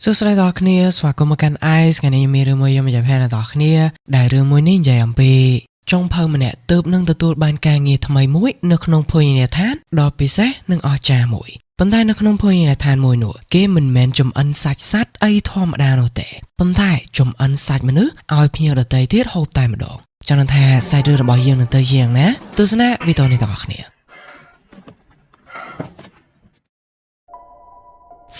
សួស្តីដល់គ្នាស្វាគមន៍មកកាន់ Ice ថ្ងៃនេះមានរឿងមួយយកមកជម្រាបដល់អ្នកគ្នាដែលរឿងមួយនេះនិយាយអំពីចុងភៅម្នាក់ទើបនឹងទទួលបានការងារថ្មីមួយនៅក្នុងភោជនីយដ្ឋានដ៏ពិសេសនិងអស្ចារ្យមួយប៉ុន្តែនៅក្នុងភោជនីយដ្ឋានមួយនោះគេមិនមែនចំអិនសាច់សត្វអីធម្មតានោះទេប៉ុន្តែចំអិនសាច់មនុស្សឲ្យភ្ញៀវដទៃទៀតហូបតែម្ដងចង់នឹងថាសាច់រឿងរបស់យើងនឹងទៅជាយ៉ាងណាទស្សនាវីដេអូនេះទាំងអស់គ្នា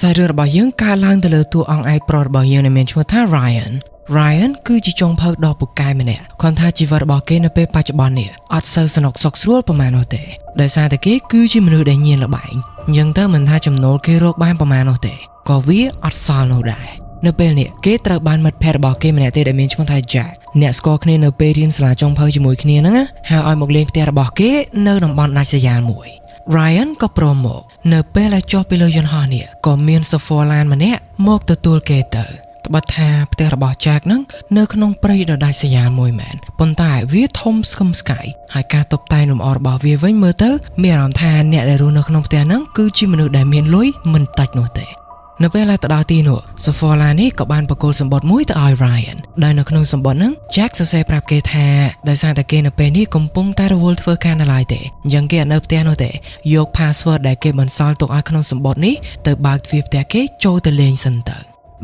សាច់រឿងរបស់យើងកើតឡើងទៅលើតួអង្គឯកប្រុសរបស់យើងដែលមានឈ្មោះថា Ryan Ryan គឺជាចុងភៅដ៏ពូកែម្នាក់គ្រាន់ថាជីវិតរបស់គេនៅពេលបច្ចុប្បន្ននេះអត់សូវសនុកសុខស្រួលប្រហែលនោះទេដោយសារតែគេគឺជាមនុស្សដែលញៀនល្បែងអញ្ចឹងទៅមិនថាចំណូលគេរកបានប្រហែលនោះទេក៏វាអត់សល់នោះដែរនៅពេលនេះគេត្រូវបានមិត្តភ័ក្តិរបស់គេម្នាក់ទៀតដែលមានឈ្មោះថា Jack អ្នកស្គាល់គ្នានៅពេលរៀនសាលាចុងភៅជាមួយគ្នាហ្នឹងណាហៅឲ្យមកលេងផ្ទះរបស់គេនៅតំបន់ដាច់ស្រយាលមួយ Ryan ក៏ព្រមមកនៅពេលដែលចុះពីលើយន្តហោះនេះក៏មានសូហ្វឡានម្នាក់មកទទួលគេទៅត្បិតថាផ្ទះរបស់ Jack ហ្នឹងនៅក្នុងព្រៃដ៏ដាច់ស្រយាលមួយមែនប៉ុន្តែវាធំស្កឹមស្កៃហើយការតុបតែងលម្អរបស់វាវិញមើលទៅមានអារម្មណ៍ថាអ្នកដែលរស់នៅក្នុងផ្ទះហ្នឹងគឺជាមនុស្សដែលមានលុយមិនតិចនោះទេ នៅពេលដែលទៅដល់ទីនោះ Sofola នេះក៏បានប្រគល់សម្បត្តិមួយទៅឲ្យ Ryan ដែលនៅក្នុងសម្បត្តិហ្នឹង Jack សរសេរប្រាប់គេថាដោយសារតែគេនៅពេលនេះកំពុងតែរវល់ធ្វើការនៅឡើយទេអញ្ចឹងគេអត់នៅផ្ទះនោះទេយក password ដែលគេបន្សល់ទុកឲ្យក្នុងសម្បត្តិនេះទៅបើកទ្វារផ្ទះគេចូលទៅលេងសិនទៅ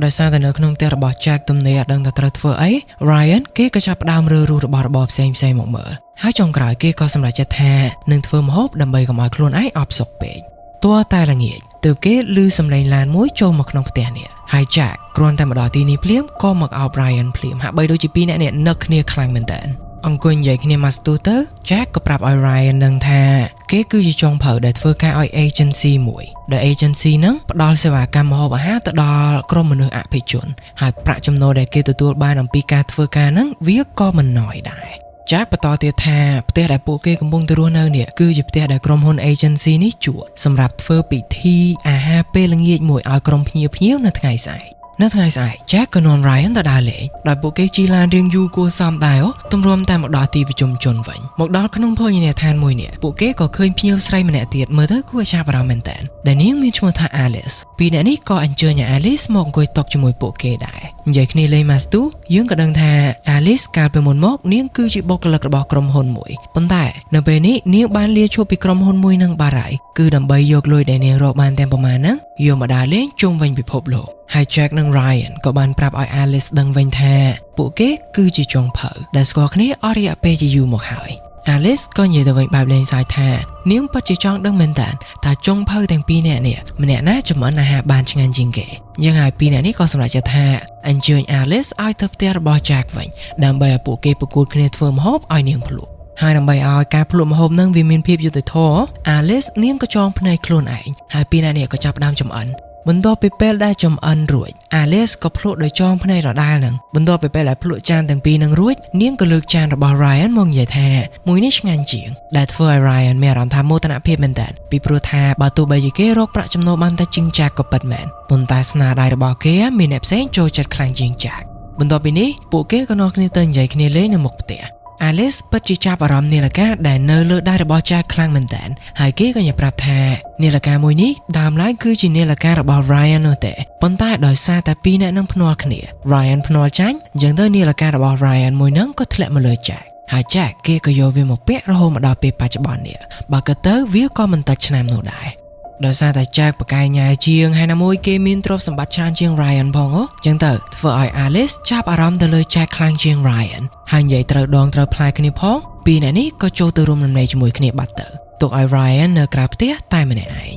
ដោយសារតែនៅក្នុងផ្ទះរបស់ Jack ទំនេរអត់ដឹងថាត្រូវធ្វើអី Ryan គេក៏ចាប់ផ្ដើមរើរូរបស់របរផ្សេងផ្សេងៗមកមើលហើយចុងក្រោយគេក៏សម្រេចចិត្តថានឹងធ្វើម្ហូបដើម្បីកុំឲ្យខ្លួនឯងអផ្សុកពេក ទាល់តែល្ងាចទើបគេឮសំឡេងឡានមួយចូលមកក្នុងផ្ទះនេះហើយ Jack គ្រាន់តែមកដល់ទីនេះភ្លាមក៏មកអោប Ryan ភ្លាមហាក់បីដូចជាពីរនាក់នេះនឹកគ្នាខ្លាំងមែនតើអង្គុយនិយាយគ្នាមកស្ទុះទៅ Jack ក៏ប្រាប់ឲ្យ Ryan ដឹងថាគេគឺជាចុងភៅដែលធ្វើការឲ្យ agency មួយដែល agency ហ្នឹងផ្ដល់សេវាកម្មម្ហូបអាហារទៅដល់ក្រុមមនុស្សអភិជនហើយប្រាក់ចំណូលដែលគេទទួលបានអំពីការធ្វើការហ្នឹងវាក៏មិនណយដែរ ចាក់បន្តទៀតថាផ្ទះដែលពួកគេកំពុងទៅរស់នៅនេះគឺជាផ្ទះដែលក្រុមហ៊ុន agency នេះជួលសម្រាប់ធ្វើពិធីអាហារពេលល្ងាចមួយឲ្យក្រុមភ្ញៀវៗនៅថ្ងៃស្អែកនៅថ្ងៃស្អែក Jack ក៏នាំ Ryan ទៅដើរលេងដោយពួកគេជិះឡានរៀងយូរគួរសមដែរទម្រាំតែមកដល់ទីប្រជុំជនវិញមកដល់ក្នុងភោជនីយដ្ឋានមួយនេះពួកគេក៏ឃើញភ្ញៀវស្រីម្នាក់ទៀតមើលទៅគួរឲ្យចាប់អារម្មណ៍មែនតើដែលនាងមានឈ្មោះថា Alice ពីរអ្នកនេះក៏អញ្ជើញឲ្យ Alice មកអង្គុយតុជាមួយពួកគេដែរនិយាយគ្នាលេងមកស្ទូយើងក៏ដឹងថា Alice កាលពីមុនមកនាងគឺជាបុគ្គលិករបស់ក្រុមហ៊ុនមួយប៉ុន្តែនៅពេលនេះនាងបានលាឈប់ពីក្រុមហ៊ុនមួយនឹងបាត់ហើយគឺដើម្បីយកលុយដែលនាងរកបានទាំងប្រមាណហ្នឹងយកមកដើរលេងជុំវិញពិភពលោកហើយ Jack និង Ryan ក៏បានប្រាប់ឲ្យ Alice ដឹងវិញថាពួកគេគឺជាចុងភៅដែលស្គាល់គ្នាអស់រយៈពេលជាយូរមកហើយ Alice ក៏និយាយទៅវិញបែបលេងសើចថានាងពិតជាចង់ដឹងមែនតើថាចុងភៅទាំងពីរនាក់នេះម្នាក់ណាចម្អិនអាហារបានឆ្ងាញ់ជាងគេយ៉ាងហើយពីរនាក់នេះក៏សម្រេចចិត្តថាអញ្ជើញ Alice ឲ្យទៅផ្ទះរបស់ Jack វិញដើម្បីឲ្យពួកគេប្រកួតគ្នាធ្វើម្ហូបឲ្យនាងភ្លក់ហើយដើម្បីឲ្យការភ្លក់ម្ហូបនឹងវាមានភាពយុត្តិធម៌ Alice នាងក៏ចងភ្នែកខ្លួនឯងហើយពីរនាក់នេះក៏ចាប់ផ្ដើមចម្អិនបន្ទាប់ពីពេលដែលចំអិនរួច Alice ក៏ភ្លក់ដោយចងភ្នែកដដែលហ្នឹងបន្ទាប់ពីពេលដែលភ្លក់ចានទាំងពីរនឹងរួចនាងក៏លើកចានរបស់ Ryan មកនិយាយថាមួយនេះឆ្ងាញ់ជាងដែលធ្វើឲ្យ Ryan មានអារម្មណ៍ថាមោទនភាពមែនតើពីព្រោះថាបើទោះបីជាគេរកប្រាក់ចំណូលបានតែជាង Jack ក៏ពិតមែនប៉ុន្តែស្នាដៃរបស់គេមានអ្នកផ្សេងចូលចិត្តខ្លាំងជាង Jack បន្ទាប់ពីនេះពួកគេក៏នាំគ្នាទៅនិយាយគ្នាលេងនៅមុខផ្ទះ Alice ពិតជាចាប់អារម្មណ៍នាឡិកាដែលនៅលើដៃរបស់ Jack ខ្លាំងមែនតើហើយគេក៏ញ៉ាប្រាប់ថានាឡិកាមួយនេះដើមឡើយគឺជានាឡិការបស់ Ryan នោះទេប៉ុន្តែដោយសារតែពីរនាក់នឹងភ្នាល់គ្នា Ryan ភ្នាល់ចាញ់អញ្ចឹងទៅនាឡិការបស់ Ryan មួយហ្នឹងក៏ធ្លាក់មកលើ Jack ហើយ Jack គេក៏យកវាមកពាក់រហូតមកដល់ពេលបច្ចុប្បន្ននេះបើគិតទៅវាក៏មិនតិចឆ្នាំនោះដែរដោយសារតែ Jack បកកាយញ៉ែជាងហើយណាមួយគេមានទ្រព្យសម្បត្តិច្រើនជាង Ryan ផងអូចឹងទៅធ្វើឲ្យ Alice ចាប់អារម្មណ៍ទៅលើ Jack ខ្លាំងជាង Ryan ហើយនិយាយត្រូវដងត្រូវផ្លែគ្នាផងពីរអ្នកនេះក៏ចូលទៅរួមលំនៅជាមួយគ្នាបាត់ទៅទុកឲ្យ Ryan នៅក្រៅផ្ទះតែម្នាក់ឯង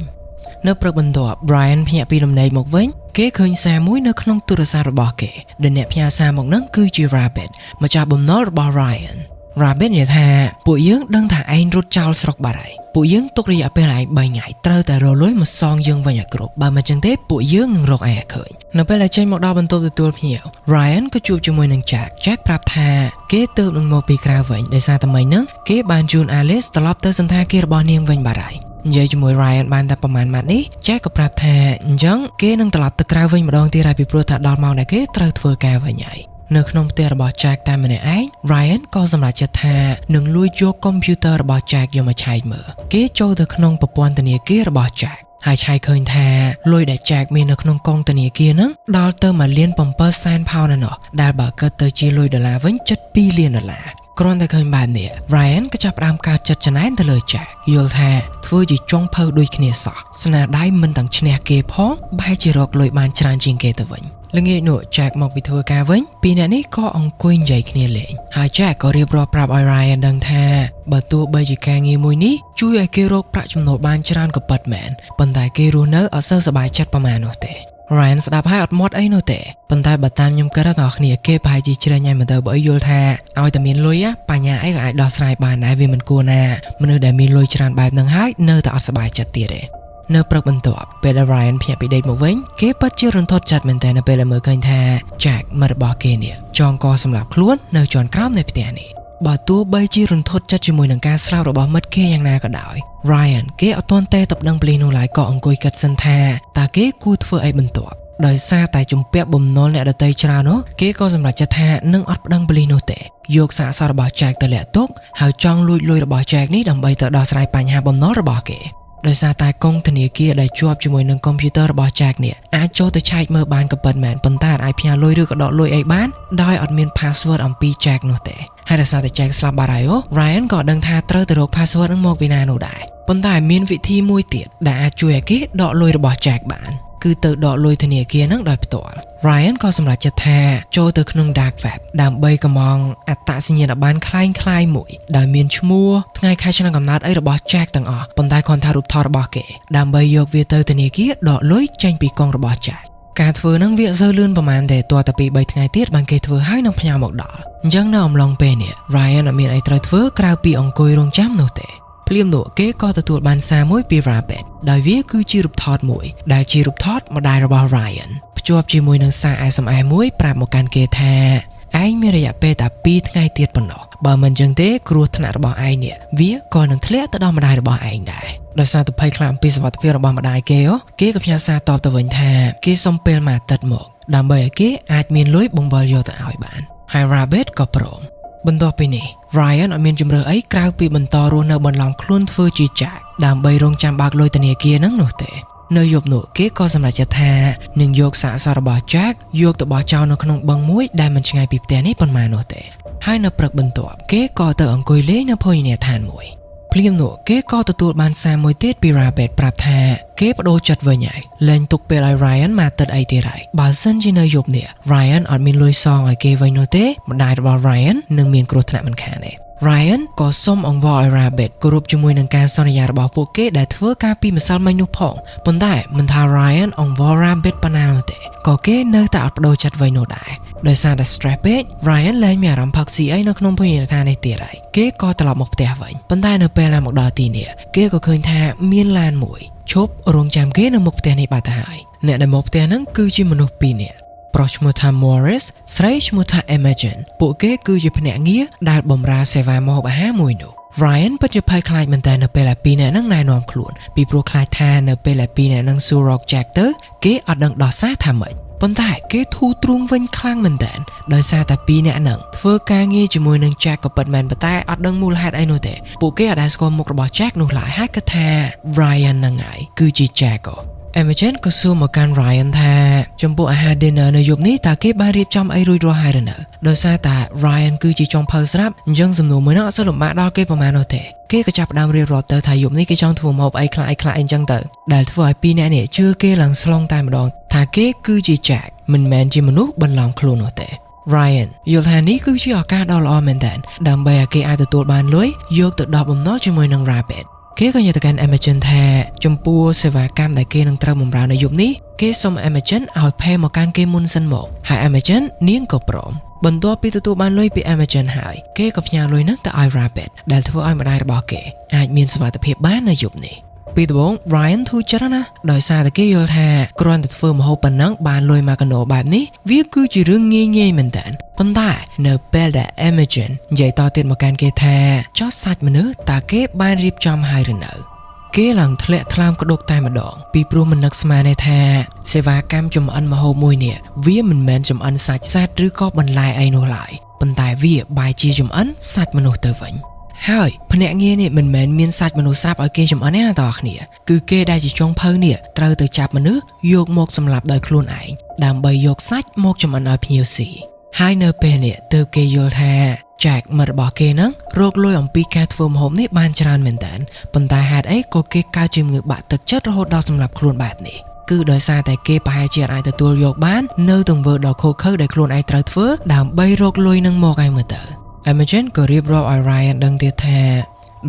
នៅព្រឹកបន្ទាប់ Brian ភ្ញាក់ពីលំនៅមកវិញគេឃើញសារមួយនៅក្នុងទូរស័ព្ទរបស់គេដែលអ្នកផ្ញើសារមកនឹងគឺជា Rabbit ម្ចាស់បំណុលរបស់ Ryan Rabbit និយាយថាពួកយើងដឹងថាឯងរត់ចោលស្រុកបាត់ហើយពួកយើងទុករយៈពេលឯង3ថ្ងៃត្រូវតែរកលុយមកសងយើងវិញឲ្យគ្រប់បើមិនចឹងទេពួកយើងនឹងរកឯងឲ្យឃើញនៅពេលដែលចេញមកដល់បន្ទប់ទទួលភ្ញៀវ Ryan ក៏ជួបជាមួយនឹង Jack Jack ប្រាប់ថាគេទើបនឹងមកពីក្រៅវិញដោយសារតែមិញហ្នឹងគេបានជូន Alice ត្រឡប់ទៅសន្តាគាររបស់នាងវិញបាត់ហើយនិយាយជាមួយ Ryan បានតែប្រហែលម៉ាត់នេះ Jack ក៏ប្រាប់ថាអញ្ចឹងគេនឹងត្រឡប់ទៅក្រៅវិញម្ដងទៀតហើយពីព្រោះថាដល់ម៉ោងដែលគេត្រូវធ្វើការវិញហើយនៅក្នុងផ្ទះរបស់ Jack តែម្នាក់ឯង Ryan ក៏សម្រេចចិត្តថានឹងលួចយកកុំព្យូទ័ររបស់ Jack យកមកឆែកមើលគេចូលទៅក្នុងប្រព័ន្ធធនាគាររបស់ Jack ហើយឆែកឃើញថាលុយដែល Jack មាននៅក្នុងកុងធនាគារហ្នឹងដល់ទៅ1លាន7សែនផោនឯណោះដែលបើគិតទៅជាលុយដុល្លារវិញជិត2លានដុល្លារគ្រាន់តែឃើញបែបនេះ Ryan ក៏ចាប់ផ្ដើមកើតចិត្តច្រណែនទៅលើ Jack យល់ថាធ្វើជាចុងភៅដូចគ្នាសោះស្នាដៃមិនទាំងឈ្នះគេផងបែរជារកលុយបានច្រើនជាងគេទៅវិញល្ងាចនោះ Jack មកពីធ្វើការវិញពីរនាក់នេះក៏អង្គុយនិយាយគ្នាលេងហើយ Jack ក៏រៀបរាប់ប្រាប់ឲ្យ Ryan ដឹងថាបើទោះបីជាការងារមួយនេះជួយឲ្យគេរកប្រាក់ចំណូលបានច្រើនក៏ពិតមែនប៉ុន្តែគេរស់នៅអត់សូវសប្បាយចិត្តប៉ុន្មាននោះទេ Ryan ស្ដាប់ហើយអត់មាត់អីនោះទេប៉ុន្តែបើតាមខ្ញុំគិតដល់គ្នាគេប្រហែលជាជ្រែងញ៉ាំមកទៅបើអីយល់ថាឲ្យតែមានលុយបញ្ញាអីក៏អាចដោះស្រាយបានដែរវាមិនគួរណាមនុស្សដែលមានលុយច្រើនបែបហ្នឹងហើយនៅតែអត់សប្បាយចិត្តទៀតទេនៅព្រឹកបន្ទាប់ពេលដែល Ryan ភ្ញាក់ពីដេកមកវិញគេពិតជារន្ធត់ចិត្តមែនទែននៅពេលដែលមើលឃើញថា Jack មិត្តរបស់គេនេះចងកសម្លាប់ខ្លួននៅជាន់ក្រោមនៃផ្ទះនេះបើទោះបីជារន្ធត់ចិត្តជាមួយនឹងការស្លាប់របស់មិត្តគេយ៉ាងណាក៏ដោយ Ryan គេអត់ទាន់ទេទៅប្តឹងប៉ូលីសនោះឡើយក៏អង្គុយគិតសិនថាតើគេគួរធ្វើអីបន្ទាប់ដោយសារតែជំពាក់បំណុលអ្នកដទៃច្រើននោះគេក៏សម្រេចចិត្តថានឹងអត់ប្តឹងប៉ូលីសនោះទេយកសាកសពរបស់ Jack ទៅលាក់ទុកហើយចង់លួចលុយរបស់ Jack នេះដើម្បីទៅដោះស្រាយបញ្ហាបំណុលរបស់គេដោយសារតែកុងធនាគារដែលជាប់ជាមួយនឹងកុំព្យូទ័ររបស់ Jack នេះអាចចូលទៅឆែកមើលបានក៏ពិតមែនប៉ុន្តែអាចផ្ញើលុយឬក៏ដកលុយអីបានដោយអត់មាន password អំពី Jack នោះទេហើយដោយសារតែ Jack ស្លាប់បាត់ហើយ Ryan ក៏ដឹងថាត្រូវទៅរក password នឹងមកពីណានោះដែរប៉ុន្តែមានវិធីមួយទៀតដែលអាចជួយឲ្យគេដកលុយរបស់ Jack បានគឺទៅដកលុយធនាគារនឹងដោយផ្ទាល់ Ryan ក៏សម្រេចចិត្តថាចូលទៅក្នុង Dark Web ដើម្បីកម្មង់អត្តសញ្ញាណប័ណ្ណក្លែងក្លាយមួយដោយមានឈ្មោះថ្ងៃខែឆ្នាំកំណើតអីរបស់ Jack ទាំងអស់ប៉ុន្តែគ្រាន់ថារូបថតរបស់គេដើម្បីយកវាទៅធនាគារដកលុយចេញពីកុងរបស់ Jack ការធ្វើនឹងវាអត់សូវលឿនប្រហែលទេទាល់តែពី3ថ្ងៃទៀតបានគេធ្វើឲ្យនឹងផ្ញើមកដល់អញ្ចឹងនៅអំឡុងពេលនេះ Ryan អត់មានអីត្រូវធ្វើក្រៅពីអង្គុយរងចាំនោះទេភ្លាមនោះគេក៏ទទួលបានសារមួយពី Rabbit ដោយវាគឺជារូបថតមួយដែលជារូបថតម្ដាយរបស់ Ryan ភ្ជាប់ជាមួយនឹងសារ SMS មួយប្រាប់មកកាន់គេថាឯងមានរយៈពេលតែ2ថ្ងៃទៀតប៉ុណ្ណោះបើមិនចឹងទេគ្រោះថ្នាក់របស់ឯងនេះវាក៏នឹងធ្លាក់ទៅដល់ម្ដាយរបស់ឯងដែរដោយសារតែភ័យខ្លាចអំពីសុវត្ថិភាពរបស់ម្ដាយគេគេក៏ផ្ញើសារតបទៅវិញថាគេសុំពេលមួយអាទិត្យមកដើម្បីឲ្យគេអាចមានលុយបង្វិលយកទៅឲ្យបានហើយ Rabbit ក៏ព្រមបន្ទាប់ពីនេះ Ryan អត់មានជម្រើសអីក្រៅពីបន្តរស់នៅបន្លំខ្លួនធ្វើជា Jack ដើម្បីរងចាំបើកលុយធនាគារនឹងនោះទេនៅយប់នោះគេក៏សម្រេចចិត្តថានឹងយកសាកសពរបស់ Jack យកទៅបោះចោលនៅក្នុងបឹងមួយដែលមិនឆ្ងាយពីផ្ទះនេះប៉ុន្មាននោះទេហើយនៅព្រឹកបន្ទាប់គេក៏ទៅអង្គុយលេងនៅភោជនីយដ្ឋានមួយភ្លាមនោះគេក៏ទទួលបានសារមួយទៀតពី Rabbit ប្រាប់ថាគេបដូរចិត្តវិញហើយលែងទុកពេលឲ្យ Ryan មកទឹកអីទៀតហើយបើសិនជានៅយប់នេះ Ryan អត់មានលុយសងឲ្យគេវិញនោះទេម្ដាយរបស់ Ryan នឹងមានគ្រោះថ្នាក់មិនខានទេ Ryan ក៏សុំអង្វរឲ្យ Rabbit គោរពជាមួយនឹងការសន្យារបស់ពួកគេដែលធ្វើការពីម្សិលមិញនោះផងប៉ុន្តែមិនថា Ryan អង្វរ Rabbit ប៉ុណ្ណានោះទេក៏គេនៅតែអត់បដូរចិត្តវិញនោះដែរដោយសារតែ stress ពេក Ryan លែងមានអារម្មណ៍ផឹកស៊ីអីនៅក្នុងភោជនីយដ្ឋាននេះទៀតហើយគេក៏ត្រឡប់មកផ្ទះវិញប៉ុន្តែនៅពេលឡើងមកដល់ទីនេះគេក៏ឃើញថាមានឡានមួយឈប់រងចាំគេនៅមុខផ្ទះនេះបាត់ទៅហើយអ្នកដែលមកផ្ទះហ្នឹងគឺជាមនុស្សពីរនាក់ប្រុសឈ្មោះថា Morris ស្រីឈ្មោះថា Imogen ពួកគេគឺជាភ្នាក់ងារដែលបម្រើសេវាម្ហូបអាហារមួយនោះ Ryan ពិតជាភ័យខ្លាចមែនតើនៅពេលដែលពីរនាក់ហ្នឹងណែនាំខ្លួនពីព្រោះខ្លាចថានៅពេលដែលពីរនាក់ហ្នឹងសួររក Jack ទៅគេអត់ដឹងដោះសារថាម៉េចប៉ុន្តែគេធូរទ្រូងវិញខ្លាំងមែនតើដោយសារតែពីរនាក់ហ្នឹងធ្វើការងារជាមួយនឹង Jack ក៏ពិតមែនប៉ុន្តែអត់ដឹងមូលហេតុអីនោះទេពួកគេអត់ដែលស្គាល់មុខរបស់ Jack នោះឡើយហើយគិតថា Ryan ហ្នឹងហើយគឺជា Jack ក៏ Imogen ក៏សួរមកកាន់ Ryan ថាចំពោះអាហារ dinner នៅយប់នេះតើគេបានរៀបចំអីរួចរាល់ហើយឬនៅដោយសារតែ Ryan គឺជាចុងភៅស្រាប់អញ្ចឹងសំណួរមួយនោះអត់សូវលំបាកដល់គេប្រហែលនោះទេគេក៏ចាប់ផ្ដើមរៀបរាប់ទៅថាយប់នេះគេចង់ធ្វើម្ហូបអីខ្លះអីខ្លះអីចឹងទៅដែលធ្វើឲ្យពីរនាក់នេះជឿគេឡើងស្លងតែម្ដងថាគេគឺជា Jack មិនមែនជាមនុស្សបន្លំខ្លួននោះទេ Ryan យល់ថានេះគឺជាឱកាសដ៏ល្អមែនទែនដើម្បីឲ្យគេអាចទទួលបានលុយយកទៅដោះបំណុលជាមួយនឹង Rabbit គេក៏និយាយទៅកាន់ Imogen ថាចំពោះសេវាកម្មដែលគេនឹងត្រូវបម្រើនៅយប់នេះគេសុំ Imogen ឲ្យ pay មកកាន់គេមុនសិនមកហើយ Imogen នាងក៏ព្រមបន្ទាប់ពីទទួលបានលុយពី Imogen ហើយគេក៏ផ្ញើលុយនឹងទៅឲ្យ Rabbit ដែលធ្វើឲ្យម្ដាយរបស់គេអាចមានសុវត្ថិភាពបាននៅយប់នេះពីដំបូង Ryan ធូរចិត្តណាស់ដោយសារតែគេយល់ថាគ្រាន់តែធ្វើម្ហូបប៉ុណ្ណឹងបានលុយមកកណោបែបនេះវាគឺជារឿងងាយងាយមែនតើប៉ុន្តែនៅពេលដែល Imogen និយាយតទៀតមកកាន់គេថាចោះសាច់មនុស្សតើគេបានរៀបចំហើយឬនៅគេឡើងធ្លាក់ថ្លើមក្តុកតែម្ដងពីព្រោះមិននឹកស្មានទេថាសេវាកម្មចំអិនម្ហូបមួយនេះវាមិនមែនចំអិនសាច់សត្វឬក៏បន្លែអីនោះឡើយប៉ុន្តែវាបែរជាចំអិនសាច់មនុស្សទៅវិញ។ ហើយភ្នាក់ងារនេះមិនមែនមានសាច់មនុស្សស្រាប់ឲ្យគេចំអិនទេណាតោះគ្នាគឺគេដែលជាចុងភៅនេះត្រូវទៅចាប់មនុស្សយកមកសម្លាប់ដោយខ្លួនឯងដើម្បីយកសាច់មកចំអិនឲ្យភ្ញៀវស៊ីហើយនៅពេលនេះទើបគេយល់ថា Jack មិត្តរបស់គេហ្នឹងរកលុយអំពីការធ្វើម្ហូបនេះបានច្រើនមែនតើប៉ុន្តែហេតុអីក៏គេកើតជំងឺបាក់ទឹកចិត្តរហូតដល់សម្លាប់ខ្លួនបែបនេះគឺដោយសារតែគេប្រហែលជាអាចទទួលយកបាននៅទង្វើដ៏ឃោរឃៅដែលខ្លួនឯងត្រូវធ្វើដើម្បីរកលុយនឹងមកឯងមើលទៅ Imogen ក៏រៀបរាប់ឲ្យ Ryan ដឹងទៀតថា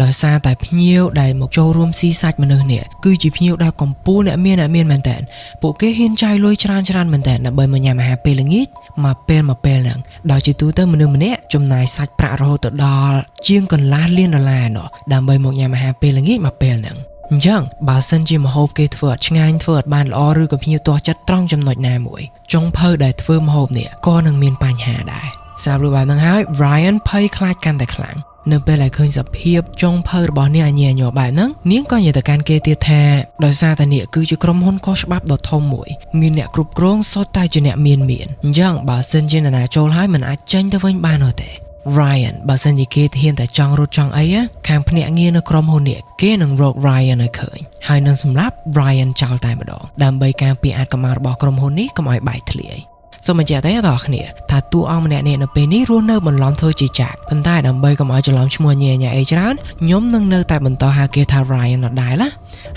ដោយសារតែភ្ញៀវដែលមកចូលរួមស៊ីសាច់មនុស្សនេះគឺជាភ្ញៀវដែលកំពូលអ្នកមានអ្នកមានមែនតើពួកគេហ៊ានចាយលុយច្រើនច្រើនមែនតើដើម្បីមកញ៉ាំអាហារពេលល្ងាចមកពេលមកពេលហ្នឹងដោយជាទូទៅមនុស្សម្នាក់ចំណាយសាច់ប្រាក់រហូតទៅដល់ជាងកន្លះលានដុល្លារនោះដើម្បីមកញ៉ាំអាហារពេលល្ងាចមកពេលហ្នឹងអញ្ចឹងបើសិនជាម្ហូបគេធ្វើអត់ឆ្ងាញ់ធ្វើអត់បានល្អឬក៏ភ្ញៀវទាស់ចិត្តត្រង់ចំណុចណាមួយចុងភៅដែលធ្វើម្ហូបនេះក៏នឹងមានបញ្ហាដែរស្រាប់រួចបែបហ្នឹងហើយ Ryan ភ័យខ្លាចកាន់តែខ្លាំងនៅពេលដែលឃើញសភាពចុងភៅរបស់នាងអញញ័របែបហ្នឹងនាងក៏និយាយទៅកាន់គេទៀតថាដោយសារតែនេះគឺជាក្រុមហ៊ុនកុសច្បាប់ដ៏ធំមួយមានអ្នកគ្រប់គ្រងសុទ្ធតែជាអ្នកមានមានអញ្ចឹងបើសិនជានរណាចូលហើយមិនអាចចេញទៅវិញបាននោះទេ Ryan បើសិនជាគេហ៊ានតែចង់រត់ចង់អីខាងភ្នាក់ងារនៅក្រុមហ៊ុននេះគេនឹងរក Ryan ឲ្យឃើញហើយនឹងសម្លាប់ Ryan ចោលតែម្ដងដើម្បីការពារអាចកម្មារបស់ក្រុមហ៊ុននេះកុំឲ្យបែកធ្លាយសូមបញ្ជាក់តែដល់គ្នាថាតួអង្គម្នាក់នេះនៅពេលនេះរស់នៅបន្លំធ្វើជាចាក់ប៉ុន្តែដើម្បីកុំឲ្យច្រឡំឈ្មោះញ៉ែញ៉ែអីច្រើនខ្ញុំនឹងនៅតែបន្តហៅគេថា Ryan ដដែលណា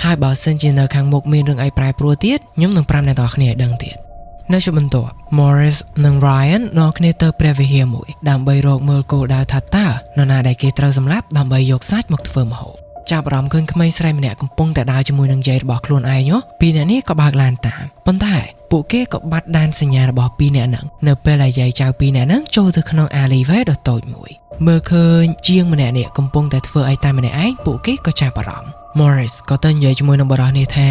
ហើយបើសិនជានៅខាងមុខមានរឿងអីប្រែប្រួលទៀតខ្ញុំនឹងប្រាប់អ្នកទាំងអស់គ្នាឲ្យដឹងទៀតនៅជាបន្ទាប់ Morris និង Ryan នាំគ្នាទៅព្រះវិហារមួយដើម្បីរកមើលគោលដៅថាតើនរណាដែលគេត្រូវសម្លាប់ដើម្បីយកសាច់មកធ្វើម្ហូបចាប់អារម្មណ៍ឃើញក្មេងស្រីម្នាក់កំពុងតែដើរជាមួយនឹងយាយរបស់ខ្លួនឯងពីរនាក់នេះក៏បើកឡានតាមប៉ុន្តែពួកគេក៏បាត់ដានសញ្ញារបស់ពីរនាក់ហ្នឹងនៅពេលដែលយាយចៅពីរនាក់ហ្នឹងចូលទៅក្នុង alleyway ដ៏តូចមួយមើលឃើញជាងម្នាក់នេះកំពុងតែធ្វើអីតែម្នាក់ឯងពួកគេក៏ចាប់អារម្មណ៍ Morris ក៏ទៅនិយាយជាមួយនឹងបុរសនេះថា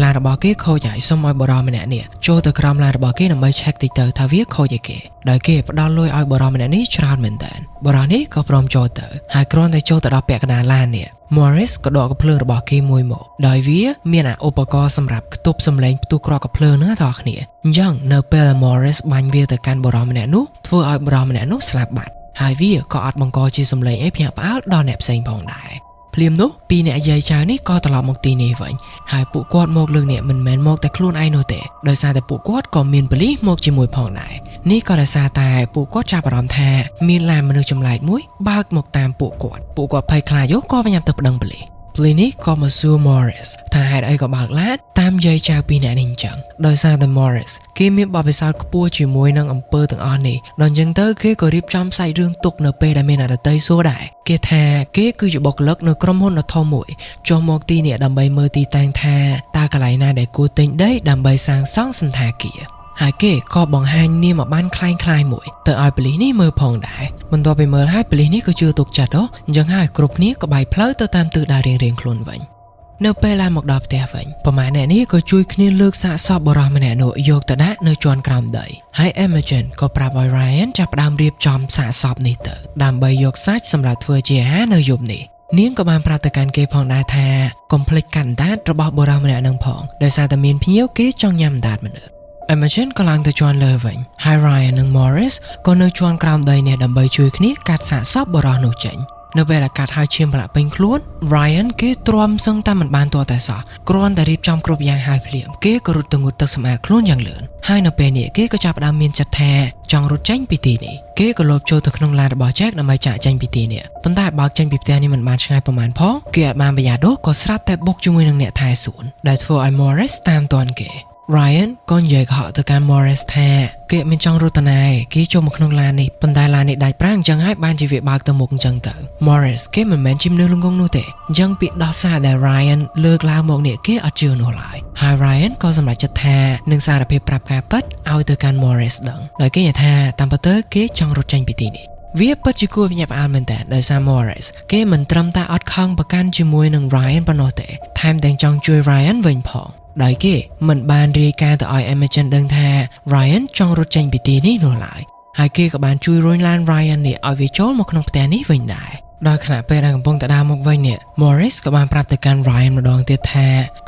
ឡានរបស់គេខូចហើយសូមឲ្យបុរសម្នាក់នេះចូលទៅក្រោមឡានរបស់គេដើម្បី check តិចទៅថាវាខូចអីគេដោយគេផ្ដល់លុយឲ្យបុរសម្នាក់នេះច្រើនមែនតើបុរសនេះក៏ព្រមចូលទៅហើយគ្រាន់តែចូលទៅដល់ពាក់កណ្ដាលឡាននេះ Morris ក៏ដកកាំភ្លើងរបស់គេមួយមកដោយវាមានអាឧបករណ៍សម្រាប់ខ្ទប់សំឡេងផ្ទុះគ្រាប់កាំភ្លើងហ្នឹងដល់គ្នាអញ្ចឹងនៅពេល Morris បាញ់វាទៅកាន់បុរសម្នាក់នោះធ្វើឲ្យបុរសម្នាក់នោះស្លាប់បាត់ហើយវាក៏អត់បង្កជាសំឡេងអីភ្ញាក់ផ្អើលដល់អ្នកផ្សេងផងដែរភ្លាមនោះពីរអ្នកយាយចៅនេះក៏ត្រឡប់មកទីនេះវិញហើយពួកគាត់មកលើកនេះមិនមែនមកតែខ្លួនឯងនោះទេដោយសារតែពួកគាត់ក៏មានប៉ូលីសមកជាមួយផងដែរនេះក៏ដោយសារតែពួកគាត់ចាប់អារម្មណ៍ថាមានឡានមនុស្សចម្លែកមួយបើកមកតាមពួកគាត់ពួកគាត់ភ័យខ្លាចយកក៏ប្រញាប់ទៅប្តឹងប៉ូលីសប៉ូលីសនេះក៏មកសួរ Morris ថាហេតុអីក៏បើកឡានតាមយាយចៅពីរនាក់នេះអញ្ចឹងដោយសារតែ Morris គេមានបទពិសោធន៍ខ្ពស់ជាមួយនឹងអំពើទាំងអស់នេះដល់អញ្ចឹងទៅគេក៏រៀបចំសាច់រឿងទុកនៅពេលដែលមានអ្នកដទៃសួរដែរគេថាគេគឺជាបុគ្គលិកនៅក្រុមហ៊ុនដ៏ធំមួយចុះមកទីនេះដើម្បីមើលទីតាំងថាតើកន្លែងណាដែលគួរទិញដីដើម្បីសាងសង់សណ្ឋាគារហើយគេក៏បង្ហាញនាមបានคล้ายคล้ายមួយទៅឲ្យប៉ូលីសនេះមើលផងដែរបន្ទាប់ពីមើលហើយប៉ូលីសនេះក៏ជឿទុកចិត្តហ៎អញ្ចឹងហើយគ្រប់គ្នាក៏បែកផ្លូវទៅតាមទិសដៅរៀងៗខ្លួនវិញនៅពេលឡើងមកដល់ផ្ទះវិញប្រមាណអ្នកនេះក៏ជួយគ្នាលើកសាកសពបុរសម្នាក់នោះយកទៅដាក់នៅជាន់ក្រោមដីហើយ Imogen ក៏ប្រាប់ឲ្យ Ryan ចាប់ផ្ដើមរៀបចំសាកសពនេះទៅដើម្បីយកសាច់សម្រាប់ធ្វើជាអាហារនៅយប់នេះនាងក៏បានប្រាប់ទៅកាន់គេផងដែរថាកុំភ្លេចកាត់អណ្ដាតរបស់បុរសម្នាក់នឹងផងដោយសារតែមានភ្ញៀវគេចង់ញ៉ាំអណ្ដាតមនុស្ស Imogen ក៏ឡើងទៅជាន់លើវិញហើយ Ryan និង Morris ក៏នៅជាន់ក្រោមដីនេះដើម្បីជួយគ្នាកាត់សាកសពបុរសនោះចេញនៅពេលអាកាត់ហើយឈាមប្រឡាក់ពេញខ្លួន Ryan គេទ្រាំសឹងតែមិនបានទាល់តែសោះគ្រាន់តែរៀបចំគ្រប់យ៉ាងហើយភ្លាមគេក៏រត់ទៅងូតទឹកសម្អាតខ្លួនយ៉ាងលឿនហើយនៅពេលនេះគេក៏ចាប់ផ្ដើមមានចិត្តថាចង់រត់ចេញពីទីនេះគេក៏លបចូលទៅក្នុងឡានរបស់ Jack ដើម្បីចាក់ចេញពីទីនេះប៉ុន្តែបើកចេញពីផ្ទះនេះមិនបានឆ្ងាយប្រហែលផងគេអាចបានប្រយ័ត្ននោះក៏ស្រាប់តែបុកជាមួយនឹងអ្នកថែសួនដែលធ្វើឲ្យ Morris តាមទាន់គេ Ryan ក៏និយាយកុហកទៅកាន់ Morris ថាគេអត់មានចង់រត់ទៅណាឯងគេចូលមកក្នុងឡាននេះប៉ុន្តែឡាននេះដាច់ប្រាំងអញ្ចឹងហើយបានជាវាបើកទៅមុខអញ្ចឹងទៅ Morris គេមិនមែនជាមនុស្សល្ងងនោះទេអញ្ចឹងពាក្យដោះសារដែល Ryan លើកឡើងមកនេះគេអត់ជឿនោះឡើយហើយ Ryan ក៏សម្រេចចិត្តថានឹងសារភាពប្រាប់ការពិតឲ្យទៅកាន់ Morris ដឹងដោយគេនិយាយថាតាមពិតទៅគេចង់រត់ចេញពីទីនេះវាពិតជាគួរឲ្យភ្ញាក់ផ្អើលមែនតើដោយសារ Morris គេមិនត្រឹមតែអត់ខឹងប្រកាន់ជាមួយនឹង Ryan ប៉ុណ្ណោះទេថែមទាំងចង់ជួយ Ryan វិញផងដោយគេមិនបានរាយការណ៍ទៅឲ្យ Imogen ដឹងថា Ryan ចង់រត់ចេញពីទីនេះនោះឡើយហើយគេក៏បានជួយរុញឡាន Ryan នេះឲ្យវាចូលមកក្នុងផ្ទះនេះវិញដែរដោយខណៈពេលដែលកំពុងតែដើរមកវិញនេះ Morris ក៏បានប្រាប់ទៅកាន់ Ryan ម្ដងទៀតថ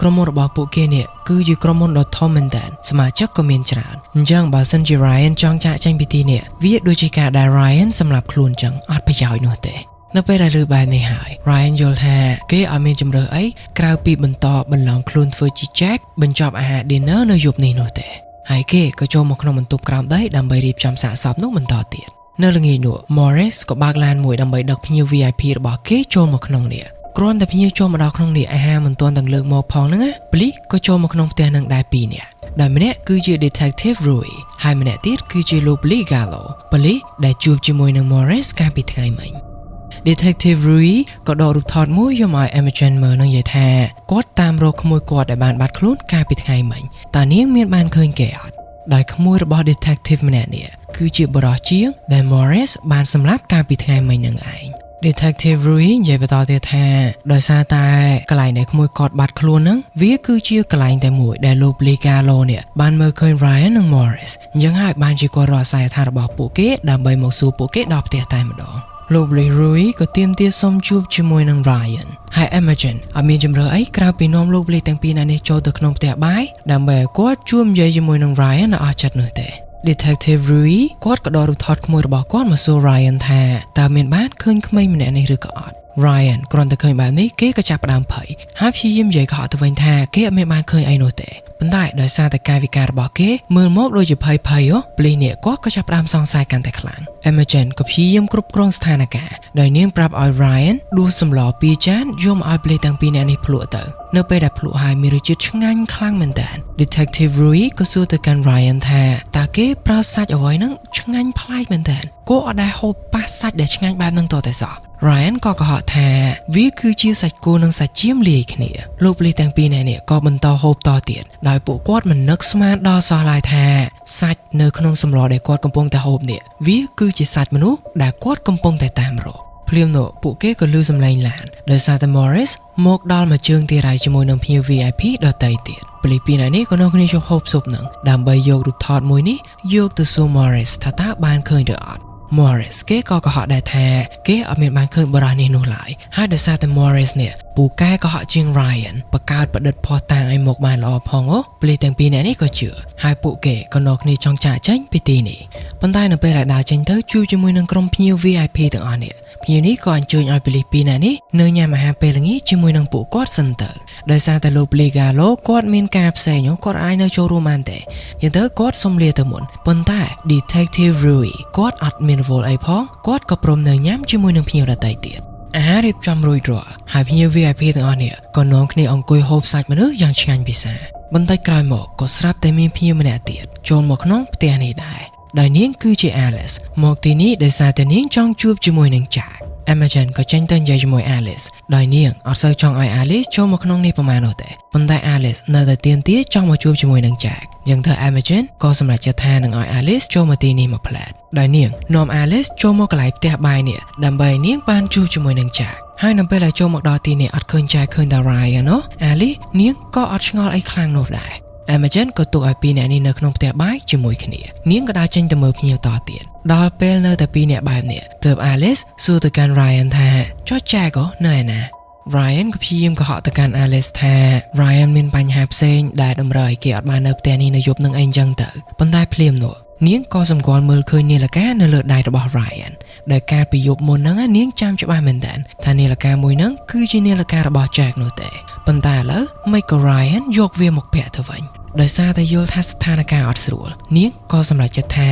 ាក្រុមហ៊ុនរបស់ពួកគេនេះគឺជាក្រុមហ៊ុនដ៏ធំមែនទែនសមាជិកក៏មានច្រើនអញ្ចឹងបើសិនជា Ryan ចង់ចាកចេញពីទីនេះវាដូចជាការដែល Ryan សម្លាប់ខ្លួនចឹងអត់ប្រយោជន៍នោះទេ។ នៅពេលដែលឮបែបនេះហើយ Ryan យល់ថាគេអត់មានជម្រើសអីក្រៅពីបន្តបន្លំខ្លួនធ្វើជា Jack បញ្ចប់អាហារ dinner នៅយប់នេះនោះទេហើយគេក៏ចូលមកក្នុងបន្ទប់ក្រោមដីដើម្បីរៀបចំសាកសពនោះបន្តទៀតនៅល្ងាចនោះ Morris ក៏បើកឡានមួយដើម្បីដឹកភ្ញៀវ VIP របស់គេចូលមកក្នុងនេះគ្រាន់តែភ្ញៀវចូលមកដល់ក្នុងនេះអាហារមិនទាន់ទាំងលើកមកផងហ្នឹងណាប៉ូលីសក៏ចូលមកក្នុងផ្ទះនឹងដែរពីរនាក់ដោយម្នាក់គឺជា Detective Rui ហើយម្នាក់ទៀតគឺជាលោក Lee Gallo ប៉ូលីសដែលជួបជាមួយនឹង Morris កាលពីថ្ងៃមិញ។ Detective Rui ក៏ដករូបថតមួយយកមកឲ្យ Imogen មើលនឹងនិយាយថាគាត់តាមរកក្មួយគាត់ដែលបានបាត់ខ្លួនកាលពីថ្ងៃមិញតើនាងមានបានឃើញគេអត់ដោយក្មួយរបស់ Detective ម្នាក់នេះគឺជាបុរសជាងដែល Morris បានសម្លាប់កាលពីថ្ងៃមិញនឹងឯង។ Detective Rui និយាយបន្តទៀតថាដោយសារតែកន្លែងដែលក្មួយគាត់បាត់ខ្លួនហ្នឹងវាគឺជាកន្លែងតែមួយដែលលោក Ligalo នេះបានមើលឃើញ Ryan និង Morris អញ្ចឹងហើយបានជាគាត់រកអាសយដ្ឋានរបស់ពួកគេដើម្បីមកសួរពួកគេដល់ផ្ទះតែម្ដងលោក Rui ក៏ទាមទារសុំជួបជាមួយនឹង Ryan ហើយ Imogen អត់មានជម្រើសអីក្រៅពីនាំលោក Lee ទាំងពីរនាក់នេះចូលទៅក្នុងផ្ទះបាយដើម្បីឲ្យគាត់ជួបនិយាយជាមួយនឹង Ryan នៅអស់ចិត្តនោះទេ។ Detective Rui គាត់ក៏ដករូបថតក្មួយរបស់គាត់មកសួរ Ryan ថាតើមានបានឃើញក្មេងម្នាក់នេះឬក៏អត់។ Ryan គ្រាន់តែឃើញបែបនេះគេក៏ចាប់ផ្ដើមភ័យហើយព្យាយាមនិយាយកុហកទៅវិញថាគេអត់មានបានឃើញអីនោះទេប៉ុន្តែដោយសារតែកាយវិការរបស់គេមើលមកដូចជាភ័យភ័យហ៎ប៉ូលីសនេះគាត់ក៏ចាប់ផ្ដើមសង្ស័យកាន់តែខ្លាំង Imogen ក៏ព្យាយាមគ្រប់គ្រងស្ថានភាពដោយនាងប្រាប់ឲ្យ Ryan ដួសសម្លពីរចានយកមកឲ្យប៉ូលីសទាំងពីរនាក់នេះភ្លក់ទៅនៅពេលដែលភ្លក់ហើយមានរសជាតិឆ្ងាញ់ខ្លាំងមែនតើ Detective Rui ក៏សួរទៅកាន់ Ryan ថាតើគេប្រើសាច់អ្វីហ្នឹងឆ្ងាញ់ប្លែកមែនតើគាត់អត់ដែលហូបប៉ះសាច់ដែលឆ្ងាញ់បែបហ្នឹងតតែសោះ។ Ryan ក៏កុហកថាវាគឺជាសាច់គោនិងសាច់ចៀមលាយគ្នាលោកប៉ូលីសទាំងពីរនាក់នេះក៏បន្តហូបតទៀតដោយពួកគាត់មិននឹកស្មានដល់សោះឡើយថាសាច់នៅក្នុងសម្លដែលគាត់កំពុងតែហូបនេះវាគឺជាសាច់មនុស្សដែលគាត់កំពុងតែតាមរកភ្លាមនោះពួកគេក៏ឮសំឡេងឡានដោយសារតែ Morris មកដល់មួយជើងទីរៃជាមួយនឹងភ្ញៀវ VIP ដទៃទៀតប៉ូលីសពីរនាក់នេះក៏នាំគ្នាចូលហូបស៊ុបនឹងដើម្បីយករូបថតមួយនេះយកទៅសួរ Morris ថាតើបានឃើញឬអត់។ Morris គេក៏កុហកដែរថាគេអត់មានបានឃើញបុរសនេះនោះឡើយហើយដោយសារតែ Morris នេះពូកែកុហកជាង Ryan បង្កើតប្រឌិតភស្តុតាងឲ្យមកបានល្អផងអូប៉ូលីសទាំងពីរនាក់នេះក៏ជឿហើយពួកគេក៏នាំគ្នាចង់ចាកចេញពីទីនេះប៉ុន្តែនៅពេលដែលដើរចេញទៅជួបជាមួយនឹងក្រុមភ្ញៀវ VIP ទាំងអស់នេះភ្ញៀវនេះក៏អញ្ជើញឲ្យប៉ូលីសពីរនាក់នេះនៅញ៉ាំអាហារពេលល្ងាចជាមួយនឹងពួកគាត់សិនទៅដោយសារតែលោក Ligalo គាត់មានការផ្សេងគាត់អាចនៅចូលរួមបានទេចឹងទៅគាត់សុំលាទៅមុនប៉ុន្តែ Detective Rui គាត់អត់មានរវល់អីផងគាត់ក៏ព្រមនៅញ៉ាំជាមួយនឹងភ្ញៀវដទៃទៀតអាហាររៀបចំរួចរាល់ហើយភ្ញៀវ VIP ទាំងអស់នេះក៏នាំគ្នាអង្គុយហូបសាច់មនុស្សយ៉ាងឆ្ងាញ់ពិសាបន្តិចក្រោយមកក៏ស្រាប់តែមានភ្ញៀវម្នាក់ទៀតចូលមកក្នុងផ្ទះនេះដែរដោយនាងគឺជា Alice មកទីនេះដោយសារតែនាងចង់ជួបជាមួយនឹង Jack។ Imogen ក៏ចេញទៅនិយាយជាមួយ Alice ដោយនាងអត់សូវចង់ឲ្យ Alice ចូលមកក្នុងនេះប្រហែលនោះទេប៉ុន្តែ Alice នៅតែទាមទារចង់មកជួបជាមួយនឹង Jack យ៉ាងទៅ Imogen ក៏សម្រេចចិត្តថានឹងឲ្យ Alice ចូលមកទីនេះមួយភ្លែតដោយនាងនាំ Alice ចូលមកកន្លែងផ្ទះបាយនេះដើម្បីនាងបានជួបជាមួយនឹង Jack ហើយនៅពេលដែលចូលមកដល់ទីនេះអត់ឃើញ Jack ឃើញតែ Ryan ណោះ Alice នាងក៏អត់ឆ្ងល់អីខ្លាំងនោះដែរ Imogen ក៏ទុកឲ្យពីរនាក់នេះនៅក្នុងផ្ទះបាយជាមួយគ្នានាងក៏ដើរចេញទៅមើលភ្ញៀវតទៀតដល់ពេលនៅតែពីរនាក់បែបនេះទើប Alice សួរទៅកាន់ Ryan ថាចុះ Jack ក៏នៅឯណា? Ryan ក៏ព្យាយាមកុហកទៅកាន់ Alice ថា Ryan មានបញ្ហាផ្សេងដែលតម្រូវឲ្យគេអត់បាននៅផ្ទះនេះនៅយប់នឹងអីចឹងទៅប៉ុន្តែភ្លាមនោះនាងក៏សម្គាល់មើលឃើញនាឡិកានៅលើដៃរបស់ Ryan ដែលកាលពីយប់មុនហ្នឹងនាងចាំច្បាស់មែនតើថានាឡិកាមួយហ្នឹងគឺជានាឡិការបស់ Jack នោះទេប៉ុន្តែឥឡូវមិនក៏ Ryan យកវាមកពាក់ទៅវិញដោយសារតែយល់ថាស្ថានភាពអត់ស្រួលនាងក៏សម្រេចចិត្តថា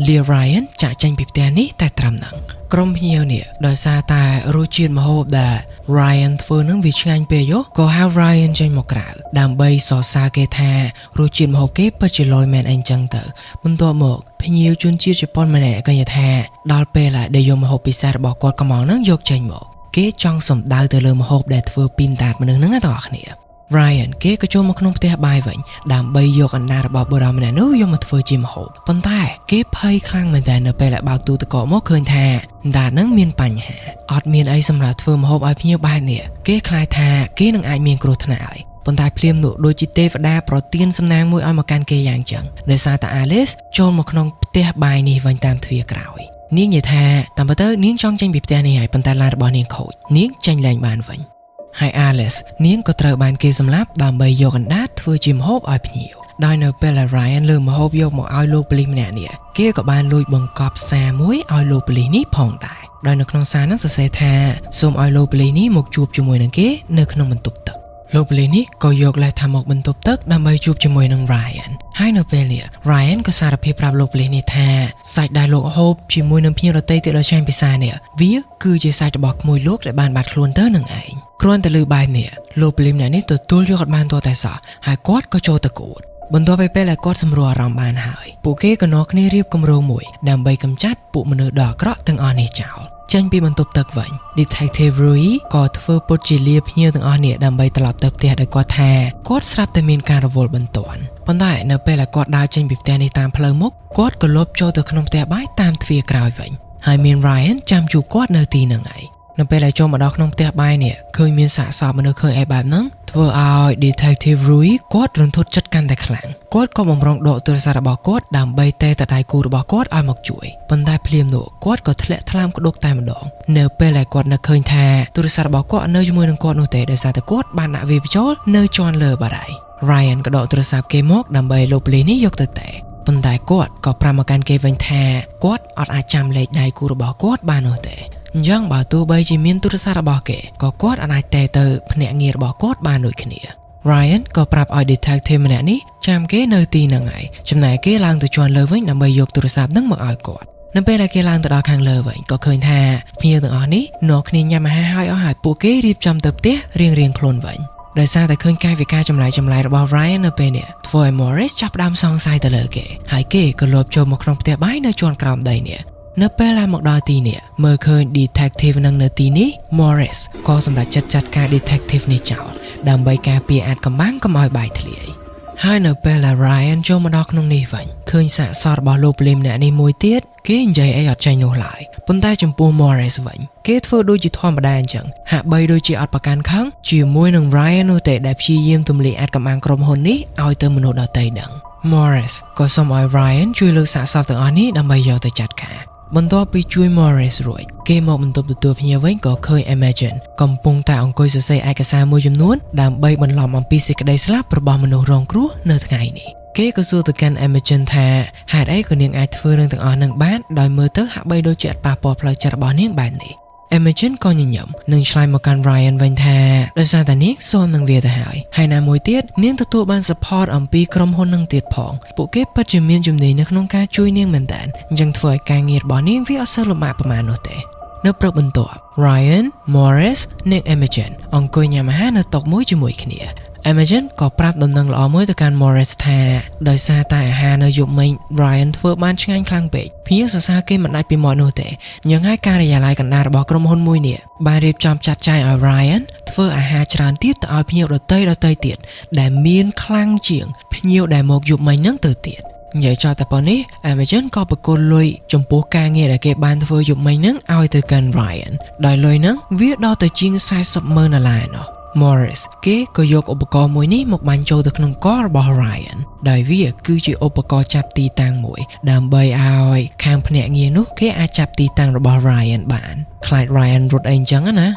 លា Ryan ចាក់ចេញពីផ្ទះនេះតែត្រឹមហ្នឹងក្រុមភ្ញៀវនេះដោយសារតែរសជាតិម្ហូបដែល Ryan ធ្វើនឹងវាឆ្ងាញ់ពេកយោក៏ហៅ Ryan ចេញមកក្រៅដើម្បីសរសើរគេថារសជាតិម្ហូបគេពិតជាលយមែនអីចឹងទៅបន្ទាប់មកភ្ញៀវជនជាតិជប៉ុនម្នាក់ក៏និយាយថាដល់ពេលហើយដែលយកម្ហូបពិសេសរបស់គាត់កំងហ្នឹងយកចេញមកគេចង់សំដៅទៅលើម្ហូបដែលធ្វើពីតាតមនុស្សហ្នឹងណាទាំងអស់គ្នា Ryan គេក៏ចូលមកក្នុងផ្ទះបាយវិញដើម្បីយកអណ្ដាតរបស់បុរសម្នាក់នោះយកមកធ្វើជាម្ហូបប៉ុន្តែគេភ័យខ្លាំងមែនតើនៅពេលដែលបើកទូទឹកកកមកឃើញថាអណ្ដាតហ្នឹងមានបញ្ហាអត់មានអីសម្រាប់ធ្វើម្ហូបឲ្យភ្ញៀវបែបនេះគេខ្លាចថាគេនឹងអាចមានគ្រោះថ្នាក់ហើយប៉ុន្តែភ្លាមនោះដូចជាទេវតាប្រទានសំណាងមួយឲ្យមកកាន់គេយ៉ាងចឹងដោយសារតែ Alice ចូលមកក្នុងផ្ទះបាយនេះវិញតាមទ្វារក្រោយនាងនិយាយថាតាមពិតទៅនាងចង់ចេញពីផ្ទះនេះហើយប៉ុន្តែឡានរបស់នាងខូចនាងចេញលែងបានវិញហើយ Alice នាងក៏ត្រូវបានគេសម្លាប់ដើម្បីយកអណ្ដាតធ្វើជាម្ហូបឲ្យភ្ញៀវ។ ដោយនៅពេលដែល Ryan លើកម្ហូបយកមកឲ្យលោកប៉ូលីសម្នាក់នេះគេក៏បានលួចបង្កប់សារមួយឲ្យលោកប៉ូលីសនេះផងដែរដោយនៅក្នុងសារហ្នឹងសរសេរថាសូមឲ្យលោកប៉ូលីសនេះមកជួបជាមួយនឹងគេនៅក្នុងបន្ទប់ទឹកលោកប៉ូលីសនេះក៏យកលេសថាមកបន្ទប់ទឹកដើម្បីជួបជាមួយនឹង Ryan ហើយនៅពេលនេះ Ryan ក៏សារភាពប្រាប់លោកប៉ូលីសនេះថាសាច់ដែលលោកហូបជាមួយនឹងភ្ញៀវដទៃទៀតដ៏ឆ្ងាញ់ពិសានេះវាគឺជាសាច់របស់ក្មួយលោកដែលបានបាត់ខ្លួនទៅនឹងឯងគ្រាន់តែឮបែបនេះលោកប៉ូលីសម្នាក់នេះទទួលយកអត់បានទាល់តែសោះហើយគាត់ក៏ចូលទៅកួតបន្ទាប់ពីពេលដែលគាត់សម្រួលអារម្មណ៍បានហើយពួកគេក៏នាំគ្នារៀបគម្រោងមួយដើម្បីកម្ចាត់ពួកមនុស្សដ៏អាក្រក់ទាំងអស់នេះចោលចេញពីបន្ទប់ទឹកវិញ Detective Rui ក៏ធ្វើពុតជាលាភ្ញៀវទាំងអស់នេះដើម្បីត្រឡប់ទៅផ្ទះដោយគាត់ថាគាត់ស្រាប់តែមានការរវល់បន្ទាន់ប៉ុន្តែនៅពេលដែលគាត់ដើរចេញពីផ្ទះនេះតាមផ្លូវមុខគាត់ក៏លបចូលទៅក្នុងផ្ទះបាយតាមទ្វារក្រោយវិញហើយមាន Ryan ចាំជួបគាត់នៅទីហ្នឹងឯងនៅពេលដែលចូលមកដល់ក្នុងផ្ទះបាយនេះឃើញមានសាកសពមនុស្សឃើញអីបែបហ្នឹងធ្វើឲ្យ Detective Rui គាត់រន្ធត់ចិត្តកាន់តែខ្លាំងគាត់ក៏បំរុងដកទូរស័ព្ទរបស់គាត់ដើម្បីតេទៅដៃគូរបស់គាត់ឲ្យមកជួយប៉ុន្តែភ្លាមនោះគាត់ក៏ធ្លាក់ថ្លើមក្តុកតែម្ដងនៅពេលដែលគាត់នឹកឃើញថាទូរស័ព្ទរបស់គាត់នៅជាមួយនឹងគាត់នោះទេដោយសារតែគាត់បានដាក់វាបញ្ចូលនៅជាន់លើបាត់ហើយ Ryan ក៏ដកទូរស័ព្ទគេមកដើម្បីលោកប៉ូលីសនេះយកទៅតេប៉ុន្តែគាត់ក៏ប្រាប់មកកាន់គេវិញថាគាត់អត់អាចចាំលេខដៃគូរបស់គាត់បាននោះទេអញ្ចឹងបើទោះបីជាមានទូរស័ព្ទរបស់គេក៏គាត់អាចតេទៅភ្នាក់ងាររបស់គាត់បានដូចគ្នា Ryan ក៏ប្រាប់ឲ្យ detective ម្នាក់នេះចាំគេនៅទីហ្នឹងហើយចំណែកគេឡើងទៅជាន់លើវិញដើម្បីយកទូរស័ព្ទហ្នឹងមកឲ្យគាត់នៅពេលដែលគេឡើងទៅដល់ខាងលើវិញក៏ឃើញថាភ្ញៀវទាំងអស់នេះនាំគ្នាញ៉ាំអាហារហើយអស់ហើយពួកគេរៀបចំទៅផ្ទះរៀងៗខ្លួនវិញដោយសារតែឃើញកាយវិការចម្លែកចម្លែករបស់ Ryan នៅពេលនេះធ្វើឲ្យ Morris ចាប់ផ្ដើមសង្ស័យទៅលើគេហើយគេក៏លបចូលមកក្នុងផ្ទះបាយនៅជាន់ក្រោមដីនេះនៅពេលឡើងមកដល់ទីនេះមើលឃើញ detective នឹងនៅទីនេះ Morris ក៏សម្រេចចិត្តចាត់ការ detective នេះចោលដើម្បីការពារអាចកំបាំងកុំឲ្យបែកធ្លាយហើយនៅពេលដែល Ryan ចូលមកដល់ក្នុងនេះវិញឃើញសាកសពរបស់លោកប៉ូលីសម្នាក់នេះមួយទៀតគេនិយាយអីអត់ចេញនោះឡើយប៉ុន្តែចំពោះ Morris វិញគេធ្វើដូចជាធម្មតាអញ្ចឹងហាក់បីដូចជាអត់ប្រកាន់ខឹងជាមួយនឹង Ryan នោះទេដែលព្យាយាមទម្លាយអាចកំបាំងក្រុមហ៊ុននេះឲ្យទៅមនុស្សដទៃដឹង Morris ក៏សូមឲ្យ Ryan ជួយលើកសាកសពទាំងអស់នេះដើម្បីយកទៅចាត់ការបន្ទាប់ពីជួយ Morris រួចគេមកបន្ទប់ទទួលភ្ញៀវវិញក៏ឃើញ Imogen កំពុងតែអង្គុយសរសេរឯកសារមួយចំនួនដើម្បីបន្លំអំពីសេចក្តីស្លាប់របស់មនុស្សរងគ្រោះនៅថ្ងៃនេះគេក៏សួរទៅកាន់ Imogen ថាហេតុអីក៏នាងអាចធ្វើរឿងទាំងអស់នឹងបានដោយមើលទៅហាក់បីដូចជាអត់ប៉ះពាល់ផ្លូវចិត្តរបស់នាងបែបនេះ Imogen ក៏ញញឹមនិងឆ្លើយមកកាន់ Ryan វិញថាដោយសារតែនាងស៊ាំនឹងវាទៅហើយហើយណាមួយទៀតនាងទទួលបាន support អំពីក្រុមហ៊ុននឹងទៀតផងពួកគេពិតជាមានជំនាញនៅក្នុងការជួយនាងមែនតើអញ្ចឹងធ្វើឲ្យការងាររបស់នាងវាអត់សូវលំបាកប៉ុន្មាននោះទេនៅព្រឹកបន្ទាប់ Ryan, Morris និង Imogen អង្គុយញ៉ាំអាហារនៅតុមួយជាមួយគ្នា Imogen ក៏ប្រាប់ដំណឹងល្អមួយទៅកាន់ Morris ថាដោយសារតែអាហារនៅយប់មិញ Ryan ធ្វើបានឆ្ងាញ់ខ្លាំងពេកភ្ញៀវសរសើរគេមិនដាច់ពីមាត់នោះទេយ៉ាងហើយការិយាល័យកណ្ដាលរបស់ក្រុមហ៊ុនមួយនេះបានរៀបចំចាត់ចែងឲ្យ Ryan ធ្វើអាហារច្រើនទៀតទៅឲ្យភ្ញៀវដទៃដទៃទៀតដែលមានខ្លាំងជាងភ្ញៀវដែលមកយប់មិញនឹងទៅទៀតនិយាយចោលតែប៉ុណ្នេះ Imogen ក៏ប្រគល់លុយចំពោះការងារដែលគេបានធ្វើយប់មិញហ្នឹងឲ្យទៅកាន់ Ryan ដោយលុយហ្នឹងវាដល់ទៅជាង40ម៉ឺនដុល្លារណោះ Morris គេក៏យកឧបករណ៍មួយនេះមកបាញ់ចូលទៅក្នុងករបស់ Ryan ដោយវាគឺជាឧបករណ៍ចាប់ទីតាំងមួយដើម្បីឲ្យខាងភ្នាក់ងារនោះគេអាចចាប់ទីតាំងរបស់ Ryan បានខ្លាច Ryan រត់អីអញ្ចឹងណា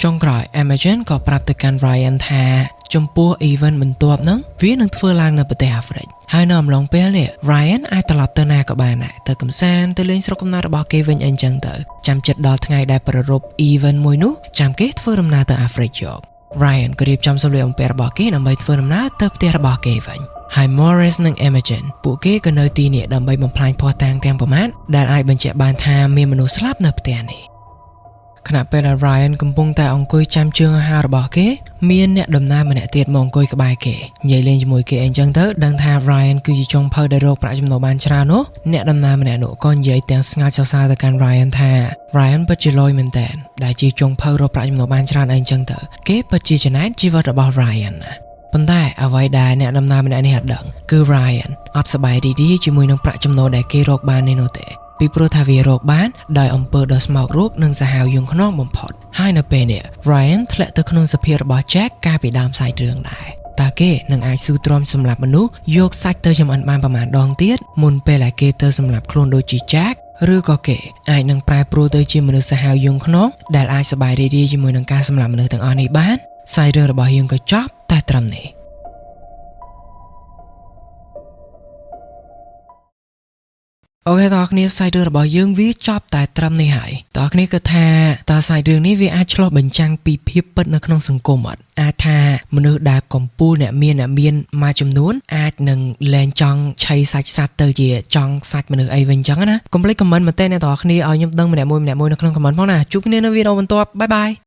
ចុងក្រោយ Imogen ក៏ប្រាប់ទៅកាន់ Ryan ថាចំពោះ event បន្ទាប់ហ្នឹងវានឹងធ្វើឡើងនៅប្រទេសអាហ្វ្រិកហើយនៅអំឡុងពេលនេះ Ryan អាចត្រឡប់ទៅណាក៏បានដែរទៅកំសាន្តទៅលេងស្រុកកំណើតរបស់គេវិញអីចឹងទៅចាំចិត្តដល់ថ្ងៃដែលប្រារព្ធ event មួយនោះចាំគេធ្វើដំណើរទៅអាហ្វ្រិកយក Ryan ក៏រៀបចំសម្លៀកបំពាក់របស់គេដើម្បីធ្វើដំណើរទៅផ្ទះរបស់គេវិញហើយ Morris និង Imogen ពួកគេក៏នៅទីនេះដើម្បីបំផ្លាញភស្តុតាងទាំងប៉ុន្មានដែលអាចបញ្ជាក់បានថាមានមនុស្សស្លាប់នៅផ្ទះនេះខណៈពេលដែល Ryan កំពុងតែអង្គុយចាំជើងអាហាររបស់គេមានអ្នកដំណើរម្នាក់ទៀតមកអង្គុយក្បែរគេនិយាយលេងជាមួយគេអីចឹងទៅដឹងថា Ryan គឺជាចុងភៅដែលរកប្រាក់ចំណូលបានច្រើននោះអ្នកដំណើរម្នាក់នោះក៏និយាយទាំងស្ងាត់សរសើរទៅកាន់ Ryan ថា Ryan ពិតជាលយមែនតើដែលជាចុងភៅរកប្រាក់ចំណូលបានច្រើនអីចឹងទៅគេពិតជាចំណែនជីវិតរបស់ Ryan ណាប៉ុន្តែអ្វីដែលអ្នកដំណើរម្នាក់នេះអត់ដឹងគឺ Ryan អត់សប្បាយរីករាយជាមួយនឹងប្រាក់ចំណូលដែលគេរកបាននេះនោះទេពីព្រោះថាវារកបានដោយអំពើដ៏ស្មោកគ្រោកនិងសាហាវយង់ឃ្នងបំផុតហើយនៅពេលនេះ Ryan ធ្លាក់ទៅក្នុងសភាពរបស់ Jack កាលពីដើមសាច់រឿងដែរតើគេនឹងអាចស៊ូទ្រាំសម្លាប់មនុស្សយកសាច់ទៅចម្អិនបានប្រមាណដងទៀតមុនពេលដែលគេទៅសម្លាប់ខ្លួនដូចជា Jack ឬក៏គេអាចនឹងប្រែប្រួលទៅជាមនុស្សសាហាវយង់ឃ្នងដែលអាចសប្បាយរីករាយជាមួយនឹងការសម្លាប់មនុស្សទាំងអស់នេះបានសាច់រឿងរបស់យើងក៏ចប់តែត្រឹមនេះ។ OK តើគ្នាសាច់រឿងរបស់យើងវាចប់តែត្រឹមនេះហើយតើគ្នាគិតថាតើសាច់រឿងនេះវាអាចឆ្លុះបញ្ចាំងពីភាពពិតនៅក្នុងសង្គមអត់អាចថាមនុស្សដែលកំពូលអ្នកមានអ្នកមានមួយចំនួនអាចនឹងលែងចង់ឆីសាច់សត្វទៅជាចង់សាច់មនុស្សអីវិញចឹងណាកុំភ្លេច comment មកទេអ្នកទាំងអស់គ្នាឲ្យខ្ញុំដឹងម្នាក់មួយម្នាក់មួយនៅក្នុង comment ផងណាជួបគ្នានៅវីដេអូបន្ទាប់bye bye.